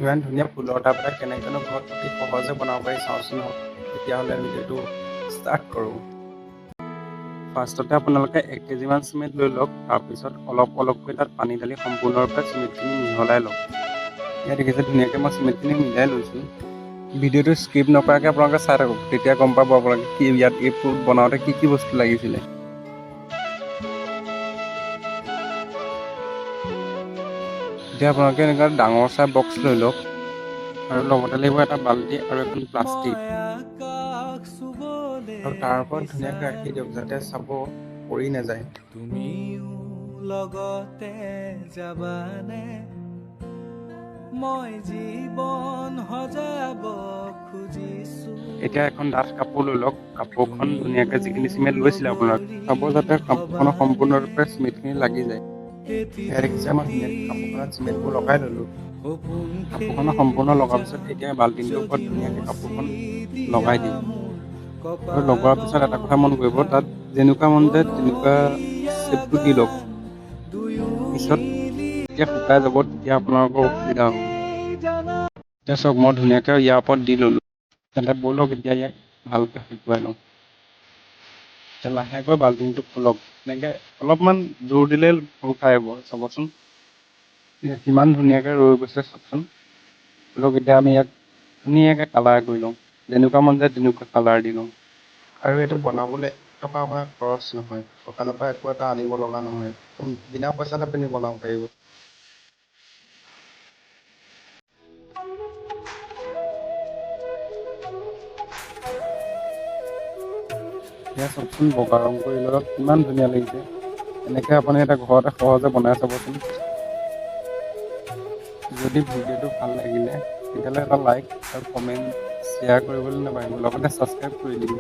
ইমান ধুনীয়া ফুলৰ টাব এটা কেনেকৈনো ঘৰত অতি সহজে বনাব পাৰি, চাওঁচোন আহক। তেতিয়াহ'লে ভিডিঅ'টো ষ্টাৰ্ট কৰোঁ। ফাৰ্ষ্টতে আপোনালোকে 1 কেজিমান চিমেণ্ট লৈ লওক। তাৰপিছত অলপ অলপকৈ তাত পানী ঢালি সম্পূৰ্ণৰূপে চিমেণ্টখিনি মিহলাই লওক। ইয়াত দেখিছে, ধুনীয়াকৈ মই চিমেণ্টখিনি মিলাই লৈছোঁ। ভিডিঅ'টো স্কিপ নকৰাকৈ আপোনালোকে চাই থাকক, তেতিয়া গম পাব আপোনালোকে কি ইয়াত এই ফুল বনাওঁতে কি কি বস্তু লাগিছিলে। এতিয়া আপোনালোকে এনেকুৱা ডাঙৰ চাই বক্স লৈ লওক আৰু লগতে লাগিব এটা বাল্টি আৰু এখন প্লাষ্টিক আৰু তাৰ ওপৰত ধুনীয়াকৈ ৰাখি দিয়ক, যাতে চাব পৰি নাযায়। তুমিও লগতে যাবানে? মই জীৱন সজাব খুজিছো। এতিয়া এখন ডাঠ কাপোৰ লৈ লওক। কাপোৰখন ধুনীয়াকৈ যিখিনি চিমেণ্ট লৈছিলে আপোনালোকে, চাব যাতে কাপোৰখনৰ সম্পূৰ্ণৰূপে চিমেণ্টখিনি লাগি যায়। এয়া দেখিছে, মই ধুনীয়াকৈ কাপোৰখনত চিমেণ্টবোৰ লগাই ল'লোঁ। কাপোৰখনত সম্পূৰ্ণ লগাৰ পিছত এতিয়া বাল্টিংটোৰ ওপৰত ধুনীয়াকৈ কাপোৰখন লগাই দিম। আৰু লগোৱাৰ পিছত এটা কথা মন কৰিব, তাত যেনেকুৱা মন যায় তেনেকুৱা শ্বেপটো দি লওক। পিছত যেতিয়া শুকাই যাব, তেতিয়া আপোনালোকৰ অসুবিধা হ'ব। এতিয়া চাওক, মই ধুনীয়াকৈ ইয়াৰ ওপৰত দি ল'লোঁ। তেন্তে ব'লক, এতিয়া ইয়াক ভালকৈ শুকুৱাই লওঁ। এতিয়া লাহেকৈ বাল্টিংটো খোলক। এনেকৈ অলপমান জোৰ দিলেই খোল খাই যাব। চাবচোন, কিমান ধুনীয়াকৈ ৰৈ গৈছে, চাওকচোন। ব'লক, এতিয়া আমি ইয়াক ধুনীয়াকৈ কালাৰ কৰি লওঁ। যেনেকুৱা মন যায় তেনেকুৱা কালাৰ দি লওঁ। আৰু এইটো বনাবলৈ 1 টকা আপোনাৰ খৰচ নহয়। দোকানৰ পৰা একো এটা আনিব লগা নহয়। বিনা পইচাত আপুনি বনাব পাৰিব। এয়া চাওকচোন, বগা ৰং কৰি ল'লত কিমান ধুনীয়া লাগিছে। এনেকৈ আপুনি এটা ঘৰতে সহজে বনাই চাবচোন। যদি ভিডিঅ'টো ভাল লাগিলে, তেতিয়াহ'লে এটা লাইক আৰু কমেণ্ট, শ্বেয়াৰ কৰিবলৈ নাপাহৰিব। লগতে ছাবস্ক্ৰাইব কৰি দিব।